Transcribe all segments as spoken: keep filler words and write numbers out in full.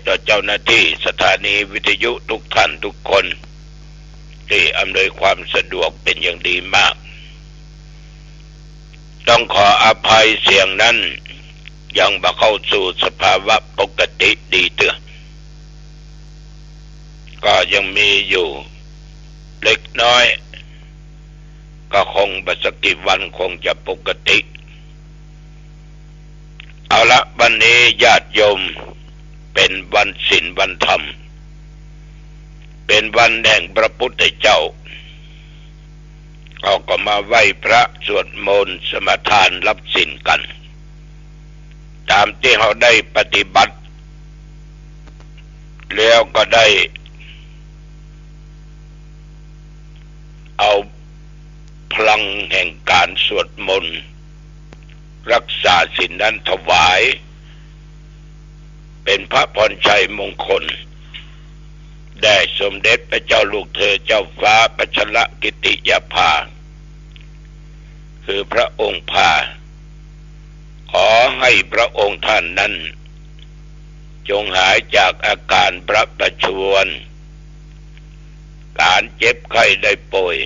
ต่อเจ้าหน้าตี้สถานีวิทยุกู้ท่านกู้คน ตี้อำนวยความสะดวกเป๋นอย่างดีมาก ต้องขออภัยเสียงนั้น ยังบ่เข้าสู่สภาวะปกติดีเตื้อ ก็ยังมีอยู่เล็กน้อย ก็คงบ่สักกี่วันคงจะปกติ เอาละ วันนี้ญาติโยม เป๋นวันศีลวันธรรม เป๋นวันแห่งพระพุทธเจ้า เฮาก็มาไหว้พระสวดมนต์สมาทานรับศีลกั๋น ต๋ามตี้เฮาได้ปฏิบัติ แล้วก็ได้ เอาพลังแห่งก๋านสวดมนต์ รักษาศีลนั้นถวาย เป๋นพระพรชัยมงคล แด่สมเด็จพระเจ้าลูกเธอเจ้าฟ้าพัชรกิติยาภา คือพระองค์พา ขอให้พระองค์ท่านนั้น จงหายจากอาก๋านพระประชวร ก๋านเจ็บไข้ได้ป่วย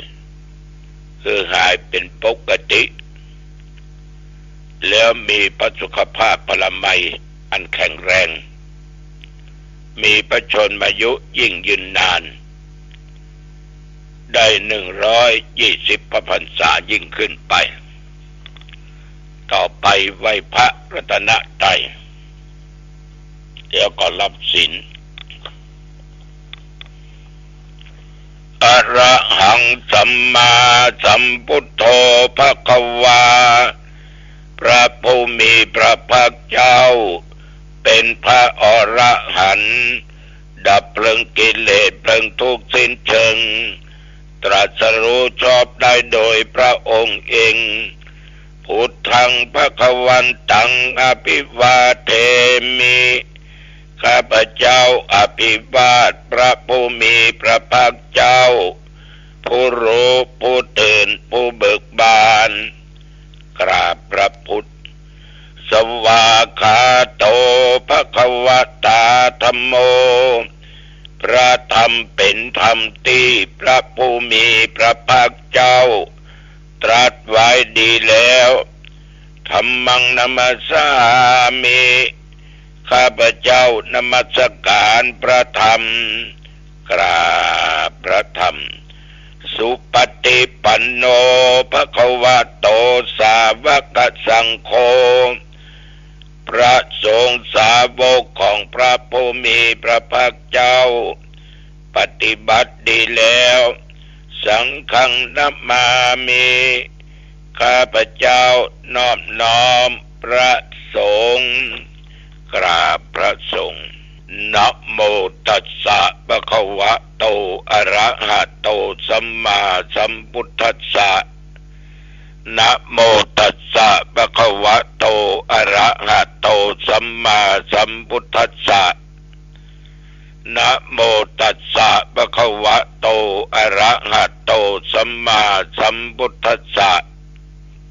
คือหายเป๋นปกติ แล้วมีพระสุขภาพพลามัยอันแข็งแรง มีพระชนมายุยิ่งยืนนาน ได้หนึ่งร้อยยี่สิบพระพรรษายิ่งขึ้นไป ต่อไปไหว้พระรัตนตรัย แล้วก็รับศีล อะระหังสัมมาสัมพุทโธภะคะวา พระผู้มีพระภาคเจ้า เป๋นพระอรหันต์ ดับเพลิงกิเลสเพลิงทุกข์สิ้นเชิง ตรัสรู้ชอบได้โดยพระองค์เอง พุทธังภะคะวันตังอะภิวาเทมิ ข้าพเจ้าอภิวาทพระผู้มีพระภาคเจ้า ผู้รู้ผู้ตื่นผู้เบิกบาน กราบพระพุทธ สวากขาโตภะคะวะตาธัมโม พระธรรมเป๋นธรรมตี้พระผู้มีพระภาคเจ้าตรัสไว้ดีแล้ว ธัมมังนะมัสสามิ ข้าพเจ้านมัสการพระธรรม กราบพระธรรม สุปฏิปันโนภะคะวะโตสาวกสังโฆ พระสงฆ์สาวกของพระผู้มีพระภาคเจ้า ปฏิบัติดีแล้ว สังฆังนะมามิ ข้าพเจ้านอบน้อมพระสงฆ์ กราบพระสงฆ์ นะโมตัสสะภะคะวะโต อะระหะโต สัมมาสัมพุทธัสสะ นะโมตัสสะภะคะวะโต อะระหะโต สัมมาสัมพุทธัสสะ นะโมตัสสะภะคะวะโต อะระหะโต สัมมาสัมพุทธัสสะ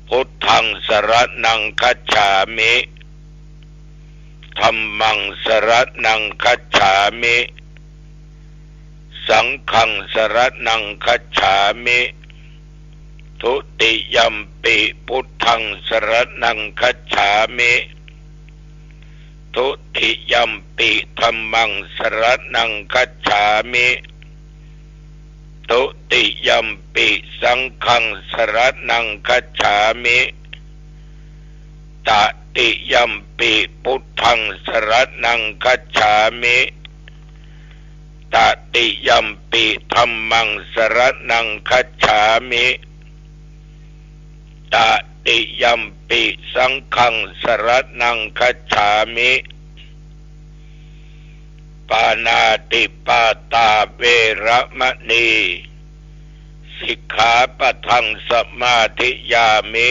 พุทธังสรณังคัจฉามิ ธัมมังสรณังคัจฉามิ สังฆังสรณังคัจฉามิ ทุติยัมปิพุทธังสรณังคัจฉามิ ทุติยัมปิธัมมังสรณังคัจฉามิ ทุติยัมปิสังฆังสรณังคัจฉามิ ตติยัมปิพุทธังสรณังคัจฉามิ ตติยัมปิธัมมังสรณังคัจฉามิ ตติยัมปิสังฆังสรณังคัจฉามิ ปาณาติปาตาเวระมะณี สิกขาปะทังสมาธิยามิ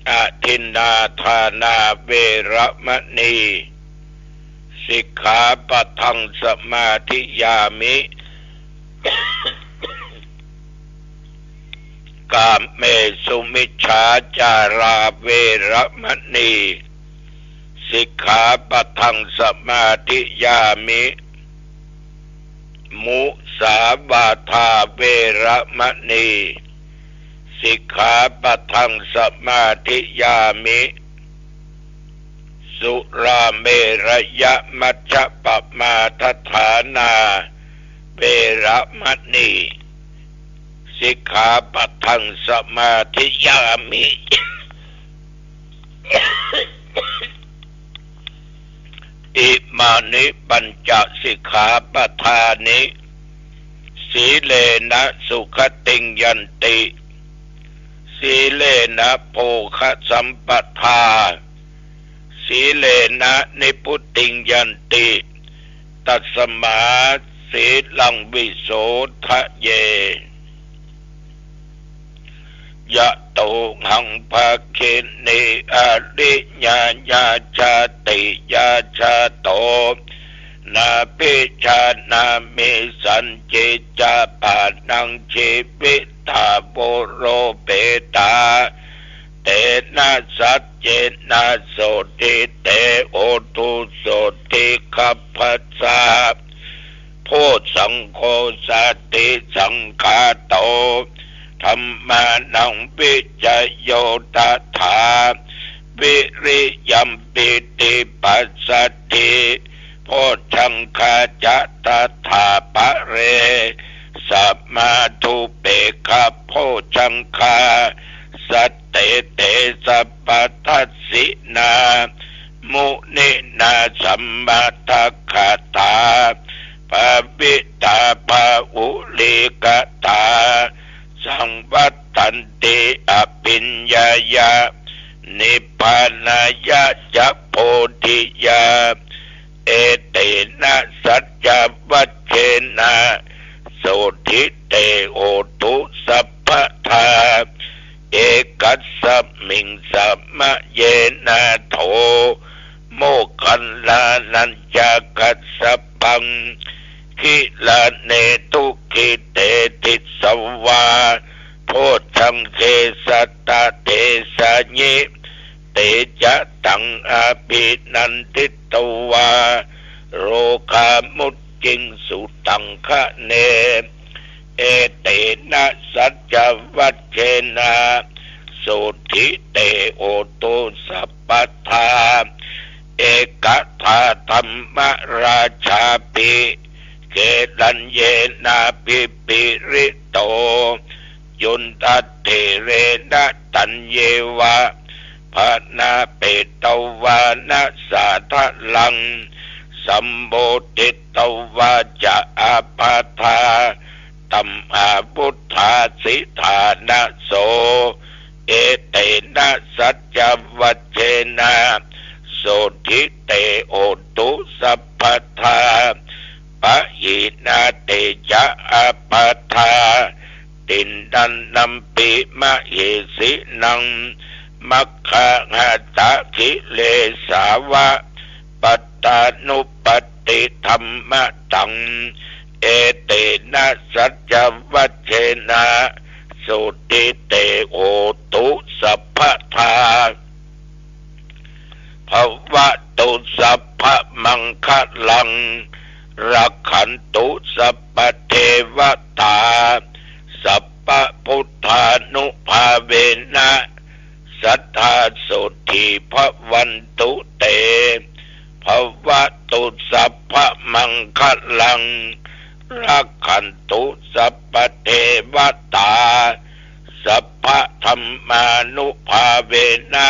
อทินนาทานาเวระมะณี สิกขาปะทังสมาธิยามิ กาเมสุมิจฉาจาราเวระมะณี ส สิกขาปะทังสมาธิยามิ มุสาวาทาเวระมะณี สิกขาปะทังสมาธิยามิ สุราเมรยะมัชฌะปะมาทฐานาเวระมะณี สิกขาปะทังสมาธิยามิ อิมานิปัญจสิกขาปะทานิ สีเลนะสุขติงยันติ สีเลนะโภคสัมปทา สีเลนะนิพพุติงยันติ ตัสมาสีลังวิโสทะเย ยะโตหังภะคิเน อะริยญาจาติยาชาโต นาภิชานามิสัญญิจาปานัง ชีวิตาโวโรเปตา เตนะสัจเจนะโสตถิ เตโหตุ โสตถิคัพพะสะ โพชฌังโคสัตถิสังขาโต ธัมมานังวิจโยตถา วิริยัมปิติปัสสัทธิ โพชฌังคาจะตถาปะเร สะมาธุเปกขะโพชฌังคา สัตเตเตสัพพทัสสินา มุนินาสัมมาทักขาตา ภาวิตาภาอุลีกตา สังวัตตันติอภิญญายะ นิพพานายะจะโพธิยา เอเตนะสัจจวัจเจนะ โสตถิเตโหตุสัพพะทา เอกัสสะมิงสะมะเยนะโถ โมคคัลลานัญจะกัสสะปัง กิลาเนตุกิเตติสสะวา โพชฌังเขสัตตะเดสายิ เตจะตังอภินันทิตวา โรคามุจจิงสุตังคะเน เอเตนะสัจจวัจเจนะ โสตถิเตโหตุสัพพะทา เอกทาธัมมราชาภิ เกรัญเยนาภิปิริโต จุนทะเถเรนะตัญเยวะ พะนาเปตวานะสาทะลัง สัมโมทิตวาจะอาปาทา ตัมหาวุฏฐาสิทานะโส เอเตนะสัจจวัจเจนะ โสตถิเตโหตุสัพพะทา ปะหินาเตจะอาปาทา ติณฑันนัมปิมะเหสินัง มัคคาหะตะกิเลสาวะ ปัตตานุปัตติธัมมะตัง เอเตนะสัจจวัจเจนะ โสตถิเตโหตุสัพพะทา ภะวะตุสัพพะมังคะลัง รักขันตุสัพพะเทวะตา สัพพะพุทธานุภาเวนะ สัตถาโสตถีภะวันตุเต ภะวะตุสัพพะมังคะลัง รักขันตุสัพพะเทวะตา สัพพะธัมมานุภาเวนะ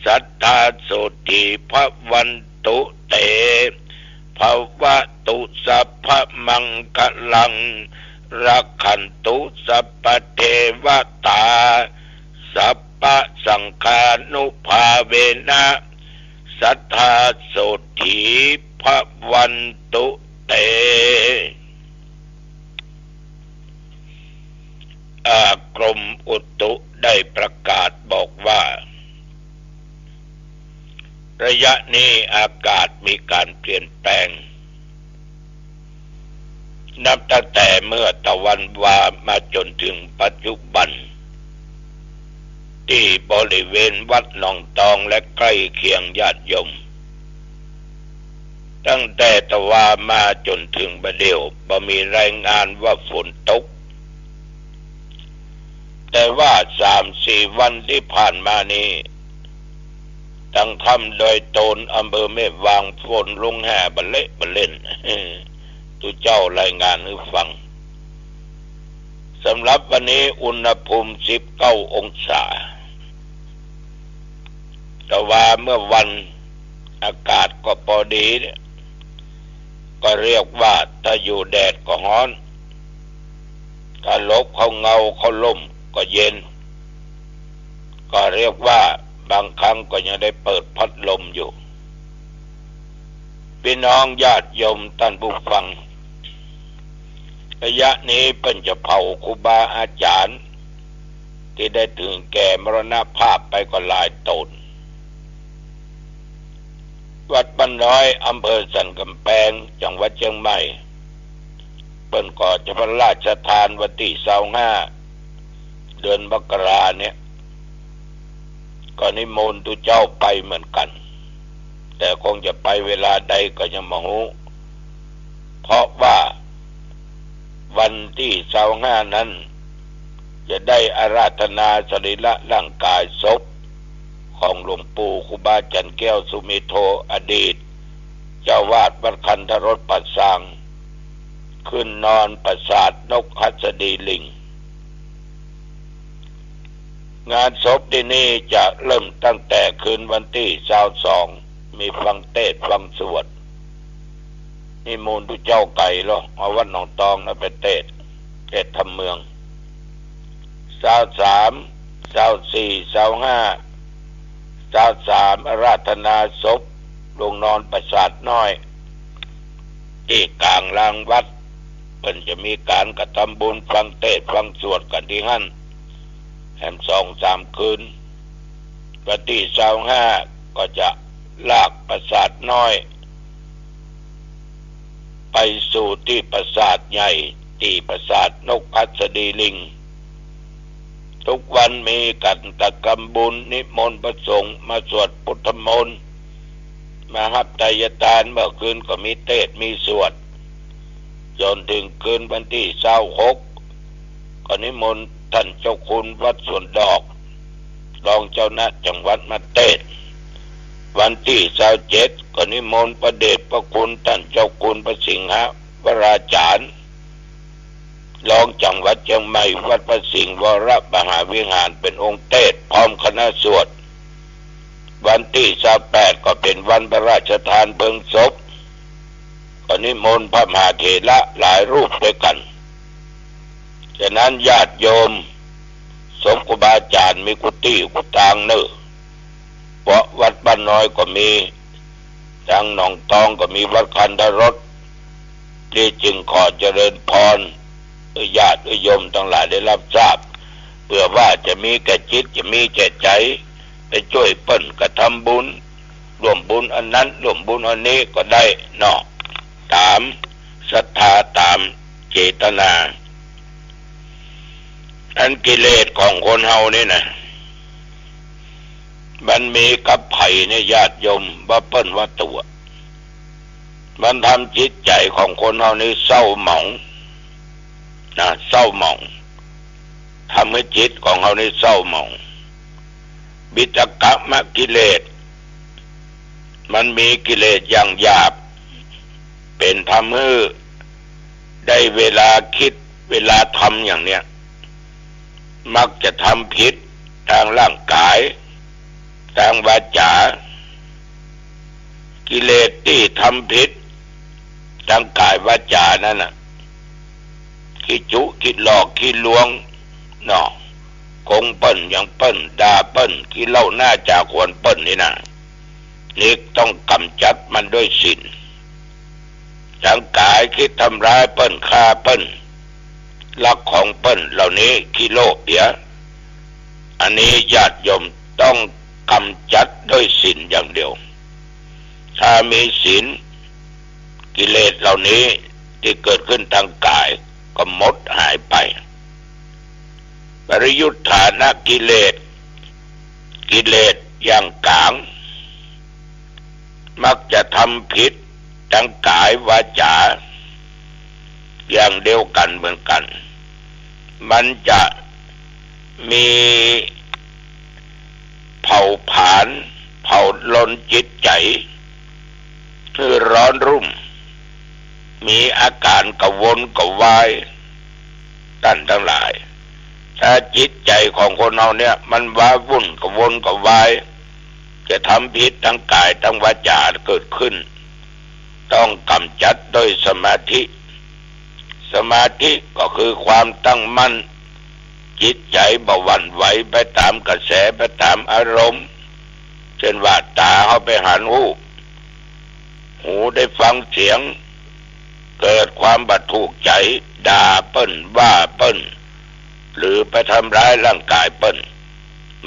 สัตถาโสตถีภะวันตุเต ภะวะตุสัพพะมังคะลัง รักขันตุสัพพะเทวะตา สัพพะสังฆานุภาเวนะ สัตถาโสตถีภะวันตุเต อ่า กรมอุตุได้ประกาศบอกว่า ระยะนี้อากาศมีการเปลี่ยนแปลง นับตั้งแต่เมื่อตะวันวามาจนถึงปัจจุบัน ตี้บริเวณวัดหนองตองและใกล้เคียงญาติโยม ตั้งแต่ตะวามาจ๋นเถิงบ่าเดี่ยว บ่มีรายงานว่าฝนตก แต่ว่าสามสี่วันตี้ผ่านมานี้ ตังถ้ำดอยโตน อำเภอแม่วาง ฝนลงแห่บ่าเละบ่าเล่น ตุ๊เจ้ารายงานหื้อฟัง สำหรับวันนี้อุณหภูมิสิบเก้าองศา แต่ว่าเมื่อวันอากาศก็ปอดีเนี่ย ก็เรียกว่าถ้าอยู่แดดก็ฮ้อน ถ้าหลบเข้าเงาเข้าร่มก็เย็น ก็เรียกว่าบางครั้งก็ยังได้เปิดพัดลมอยู่ ปี้น้องญาติโยมต้านผู้ฟัง ระยะนี้เปิ้นจะเผาครูบาอาจ๋ารย์ตี้ได้เถิงแก่มรณภาพไปก็หลายต๋น วัดบ้านน้อย อำเภอสันก๋ำแปง จังหวัดเจียงใหม่ เปิ้นก็จะพระราชทานวันตี้ซาวห้า เดือนมกราเนี่ย ก็นิมนต์ตุ๊เจ้าไปเหมือนกั๋น แต่คงจะไปเวลาใดก็ยังบ่ฮู้ เพราะว่าวันตี้ซาวห้านั้น จะได้อาราธนาสรีระร่างกายศพของหลวงปู่ครูบาจันทร์แก้วสุเมโธ อดีตเจ้าอาวาสวัดคันธารสป่าซาง ขึ้นนอนปราสาทนกหัสดีลิง งานศพตี้นี่จะเริ่มตั้งแต่คืนวันตี้ซาวสอง มีฟังเตสน์ฟังสวด นิมนต์ตุ๊เจ้าไก๋ลอ เอาวัดหนองตองนะไปเตสน์ เตสน์ธรรมเมือง ซาวสาม ซาวสี่ ซาวห้า ซาวสาม อาราธนาศพ ลงนอนปราสาทน้อย ตี้ก๋างลานวัด เปิ้นจะมีก๋านกระทำบุญฟังเตสน์ฟังสวดกั๋นตี้หั้น แหมสองสามคืน วันตี้ซาวห้า ก็จะลากปราสาทน้อย ไปสู่ตี้ปราสาทใหญ่ ตี้ปราสาทนกหัสดีลิง ทุกวันมีก๋านกระทำบุญ นิมนต์พระสงฆ์มาสวดพุทธมนต์ มาฮับไตรยทาน เมื่อคืนก็มีเตสน์มีสวด จ๋นเถิงคืนวันตี้ซาวหก ก็นิมนต์ต้านเจ้าคุณวัดสวนดอก รองเจ้าคณะจังหวัดมาเตสน์ วันตี้ซาวเจ็ด ก็นิมนต์พระเดชพระคุณต้านเจ้าคุณพระสิงหวราจารย์ รองจังหวัดเจียงใหม่ วัดพระสิงห์วรมหาวิหาร เป๋นองค์เตสน์พร้อมคณะสวด วันตี้ซาวแปด ก็เป๋นวันพระราชทานเพลิงศพ ก็นิมนต์พระมหาเถระหลายรูปตวยกั๋น ฉะนั้นญาติโยม ศพครูบาอาจ๋ารย์มีกู้ตี้กู้ตางเน่อ เพราะวัดบ้านน้อยก็มี ตางหนองตองก็มีวัดคันธารส ตี้จึงขอเจริญพร เอื้อญาติเอื้อโยมตังหลายได้ฮับทราบ เปื้อว่าจะมีแก่จิต จะมีแก่ใจ๋ ไปจ้วยเปิ้นกระทำบุญ ร่วมบุญอันนั้น ร่วมบุญอันนี้ก็ได้เนาะ ต๋ามศรัทธา ต๋ามเจตนา อันกิเลสของคนเฮานี่นะ มันมีกับใผเนี่ยญาติโยม บ่าเปิ้นว่าตั๋ว มันทำจิตใจ๋ของคนเฮานี่เศร้าหมองนะ เศร้าหมอง ทำหื้อจิตของเฮานี่เศร้าหมอง วิตกะมะกิเลส มันมีกิเลสอย่างหยาบ เป๋นทำหื้อได้เวลาคิดเวลาทำอย่างเนี้ย มักจะทำผิดตางร่างก๋าย ตางวาจ๋า กิเลสตี้ทำผิดตางก๋ายวาจ๋านั้นน่ะ ขี้จุขี้หลอกขี้ลวงเนาะ โกงเปิ้น หยังเปิ้น ด่าเปิ้น ขี้เล่าหน้าจ๋าขวนเปิ้นนี่นะ นี่ต้องก๋ำจัดมันด้วยศีล ตางก๋ายคิดทำร้ายเปิ้น ฆ่าเปิ้น ลักของเปิ้นเหล่านี้ ขี้โลภเหีย อันนี้ญาติโยมต้องก๋ำจัดด้วยศีลอย่างเดียว ถ้ามีศีล กิเลสเหล่านี้ตี้เกิดขึ้นตางก๋ายก็หมดหายไป ปริยุทธานะกิเลส กิเลสอย่างก๋าง มักจะทำผิด ตังก๋ายวาจ๋า อย่างเดียวกั๋นเหมือนกั๋น มันจะมีเผาผลาญ เผาลนจิตใจ๋หื้อร้อนรุ่ม มีอาก๋านกระวนกระวาย ต้านตังหลาย ถ้าจิตใจ๋ของคนเฮาเนี่ยมันว้าวุ่นกระวนกระวาย จะทำผิดตังก๋ายตังวาจ๋าเกิดขึ้น ต้องก๋ำจัดด้วยสมาธิ สมาธิก็คือความตั้งมั่น จิตใจ๋บ่หวั่นไหวไปต๋ามกระแส ไปต๋ามอารมณ์ เช่นว่าต๋าเฮาไปหันรูป หูได้ฟังเสียง เกิดความบ่ถูกใจ๋ ด่าเปิ้น ว่าเปิ้น หรือไปทำร้ายร่างก๋ายเปิ้น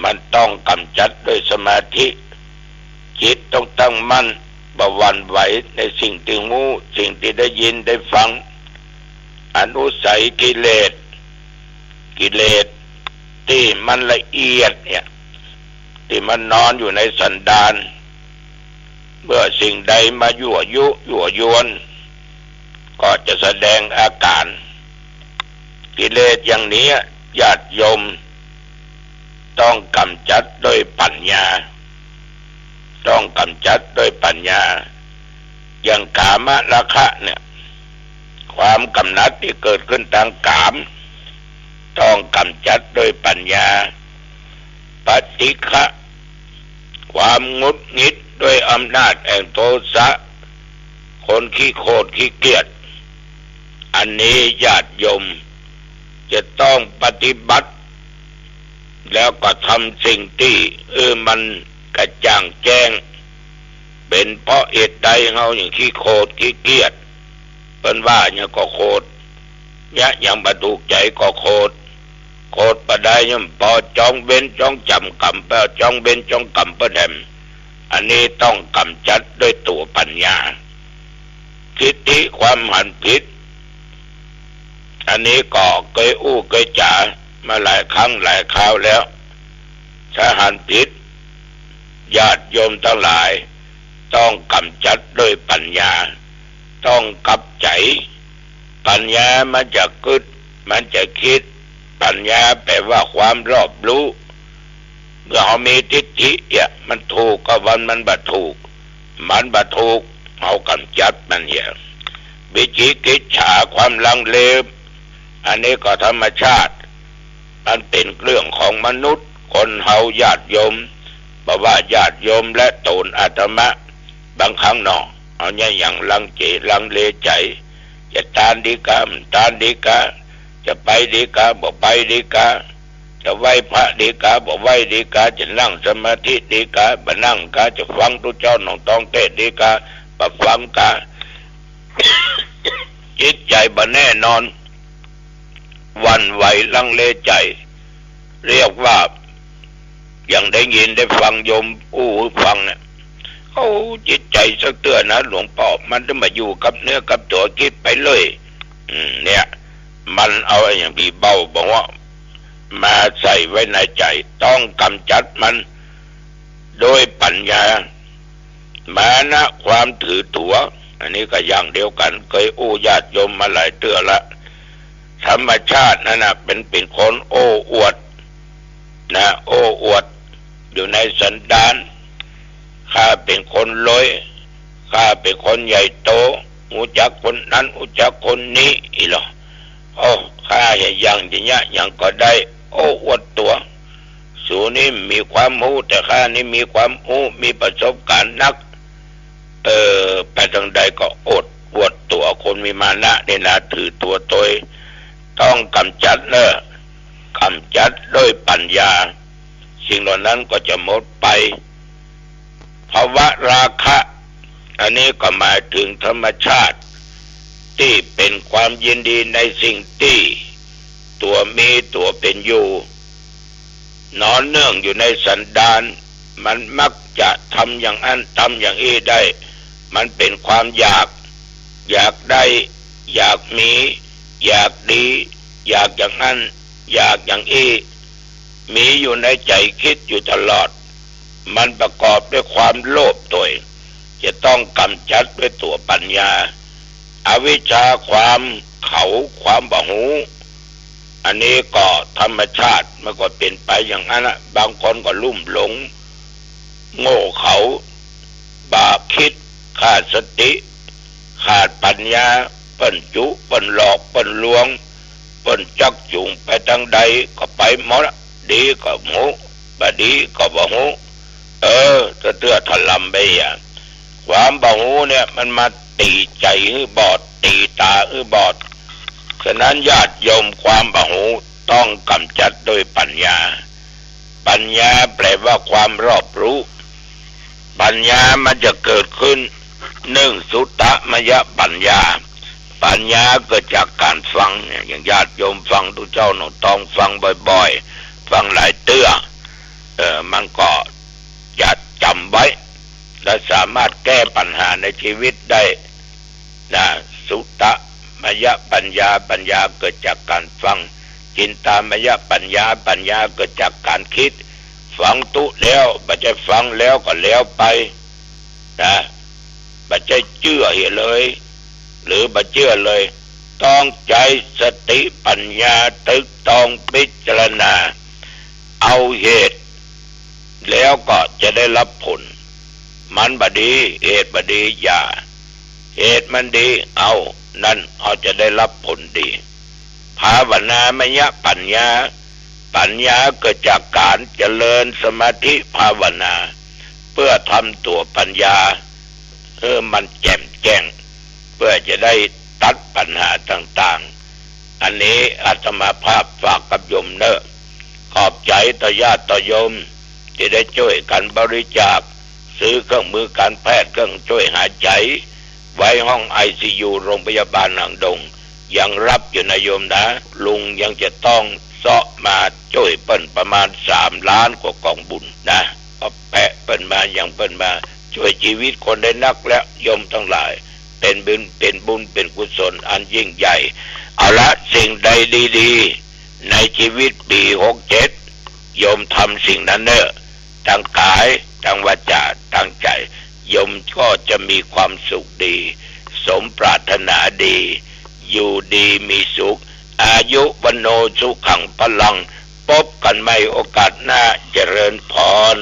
มันต้องก๋ำจัดด้วยสมาธิ จิตต้องตั้งมั่น บ่หวั่นไหวในสิ่งตี้ฮู้ สิ่งตี้ได้ยินได้ฟัง อนุสัยกิเลส กิเลสตี้มันละเอียดเนี่ย ตี้มันนอนอยู่ในสันดาน เมื่อสิ่งใดมายั่วยุยั่วยวน ก็จะแสดงอาก๋าน กิเลสอย่างนี้ญาติโยม ต้องก๋ำจัดด้วยปัญญา ต้องก๋ำจัดด้วยปัญญา อย่างกามราคะเนี่ย ความกำหนัดตี้เกิดขึ้นตางกาม ต้องก๋ำจัดด้วยปัญญา ปฏิฆะ ความหงุดหงิดด้วยอำนาจแห่งโทสะ คนขี้โขดขี้เกียจ อันนี้ญาติโยมจะต้องปฏิบัติ แล้วก็ทำสิ่งตี้ เออ มันกระจ่างแจ้ง เป๋นเพราะเหตุใดเฮาจึงขี้โขดขี้เกียจ เปิ้นว่าหยังก็โขด เยียะหยังบ่ถูกใจ๋ก็โขด โขดบ่ได้ย่อมปอจองเวรจองจ๋ำก๋รรม ปอจองเวรจองก๋รรมเปิ้นแหม อันนี้ต้องก๋ำจัดด้วยตั๋วปัญญา ทิฏฐิความหันผิด อันนี้ก็เกยอู้เกยจ๋ามาหลายครั้งหลายคราวแล้ว ถ้าหันผิด ญาติโยมตังหลาย ต้องก๋ำจัดด้วยปัญญา ต้องกลับใจ๋ ปัญญามันจะกึ๊ด มันจะกึ๊ด ปัญญาแปลว่าความรอบรู้ เมื่อเฮามีทิฏฐิเยียะ มันถูกก็ว่ามันบ่ถูก มันบ่ถูก เฮาก๋ำจัดมันเยียะ วิจิกิจฉาความลังเล อันนี้ก็ธรรมชาติ มันเป๋นเรื่องของมนุษย์ คนเฮาญาติโยม บ่ว่าญาติโยมและต๋นอาตมา บางครั้งหนอ เฮาเยียะหยังลังเล ลังเลใจ๋ จะตานดีกา บ่ตานดีกา จะไปดีกา บ่ไปดีกา จะไหว้พระดีกา บ่ไหว้ดีกา จะนั่งสมาธิดีกา บ่นั่งกา จะฟังตุ๊เจ้าหนองตองเตศน์ดีกา บ่ฟังกา จิตใจ๋บ่แน่นอน หวั่นไหวลังเลใจ๋ เรียกว่า อย่างได้ยินได้ฟังโยมอู้หื้อฟังเนี่ย โอ้ จิตใจ๋สักเตื้อนะหลวงป้อ มันจะมาอยู่กับเนื้อกับตั๋ว กึ๊ดไปเลย อืม เนี่ย มันเอาอะหยังปี้เบ้าบ่ฮู้ มาใส่ไว้ในใจ๋ ต้องก๋ำจัดมันด้วยปัญญา มานะความถือตั๋ว อันนี้ก็อย่างเดียวกั๋น เกยอู้ญาติโยมมาหลายเตื้อละ ธรรมชาตินั่นน่ะ เป๋น เป๋นคนโอ้อวด นะ โอ้อวด อยู่ในสันดาน ข้าเป๋นคนรวย ข้าเป๋นคนใหญ่โต ฮู้จักคนนั้น ฮู้จักคนนี้ อี้หลอ โอ้ ข้าเยียะหยังจะเยียะหยังก็ได้ โอ้อวดตั๋ว สูนี่มีความฮู้ แต่ข้านี่มีความฮู้ มีประสบก๋ารณ์นัก เออ ไปตางใดก็อวด อวดตั๋ว คนมีมานะนี่นะ ถือตั๋วตวย ต้องก๋ำจัดเน่อ ก๋ำจัดด้วยปัญญา สิ่งเหล่านั้นก็จะหมดไป ภวราคะ อันนี้ก็หมายถึงธรรมชาติ ตี้เป๋นความยินดีในสิ่งตี้ตั๋วมีตั๋วเป๋นอยู่ นอนเนื่องอยู่ในสันดาน มันมักจะทำอย่างอั้นทำอย่างอี้ได้ มันเป๋นความอยาก อยากได้ อยากมี อยากดี อยากอย่างอั้น อยากอย่างอี้ มีอยู่ในใจ๋ กึ๊ดอยู่ตลอด มันประกอบด้วยความโลภตวย จะต้องก๋ำจัดด้วยตั๋วปัญ ญา อวิชชาความเขา ความบ่ฮู้ อันนี้ก็ธรรมชาติมันก็เป๋นไปอย่างนั้นนะ บางคนก็ลุ่มหลง โง่เขลา บาปคิด ขาดสติ ขาดปัญญา เปิ้นจุ เปิ้นหลอก เปิ้นลวง เปิ้นจักจูงไปตางใดก็ไปหมด ดีก็ฮู้ บ่ดีก็บ่ฮู้ เออ ตะเตื้อถล่ำไปเหีย ความบ่ฮู้เนี่ยมันมาตี๋ใจ๋หื้อบอด ตี๋ต๋าหื้อบอด ฉะนั้นญาติโยม ความบ่ฮู้ต้องก๋ำจัดด้วยปัญญา ปัญญาแปลว่าความรอบรู้ ปัญญามันจะเกิดขึ้น นึ่ง สุตตมยปัญญา ปัญญาเกิดจากก๋านฟังเนี่ย อย่างญาติโยมฟังตุ๊เจ้าหนองตองฟังบ่อยๆ ฟังหลายเตื้อ เออ มันก็จะจ๋ำไว้ และสามารถแก้ปัญหาในชีวิตได้นะ สุตตมยปัญญา ปัญญาเกิดจากก๋านฟัง จินตามยปัญญา ปัญญาเกิดจากก๋านกึ๊ด ฟังตุ๊แล้ว บ่ใจ้ฟังแล้วก็แล้วไปนะ บ่ใจ้เจื้อเหียเลย หรือบ่เจื้อเลย ต้องใจ๊สติปัญญาตึกตองพิจารณา เอาเหตุ แล้วก็จะได้รับผล มันบ่ดี เหตุบ่ดี อย่า เหตุมันดี เอา นั่น เอา จะได้รับผลดี ภาวนามยปัญญา ปัญญาเกิดจากก๋านเจริญสมาธิภาวนา เปื้อทำตั๋วปัญญาหื้อมันแจ่มแจ้ง เปื้อจะได้ตัดปัญหาต่างๆ อันนี้อาตมาภาพฝากกับโยมเน่อ ขอบใจ๋ต่อญาติต่อโยม ตี้ได้จ้วยกั๋นบริจาค ซื้อเครื่องมือก๋านแพทย์ เครื่องจ้วยหายใจ๋ ไว้ห้องไอซียู โรงพยาบาลหางดง ยังฮับอยู่นะโยมนะ ลุงยังจะต้องเซาะมาจ้วยเปิ้นประมาณสามล้านกว่ากองบุญนะ ก็แปะเปิ้นมา ยังเปิ้นมา จ้วยจีวิตคนได้นักแล้ว โยมตังหลาย เป๋นบุญ เป๋นบุญ เป๋นกุศลอันยิ่งใหญ่ เอาละ สิ่งใดดีๆ ในจีวิตปี๋หกเจ็ด โยมทำสิ่งนั้นเน่อ ตางก๋าย ตางวาจา ตางใจ๋ โยมก็จะมีความสุขดี สมปรารถนาดี อยู่ดีมีสุข อายุ วัณโณ สุขัง พลัง ปบกั๋นใหม่โอกาสหน้า เจริญพร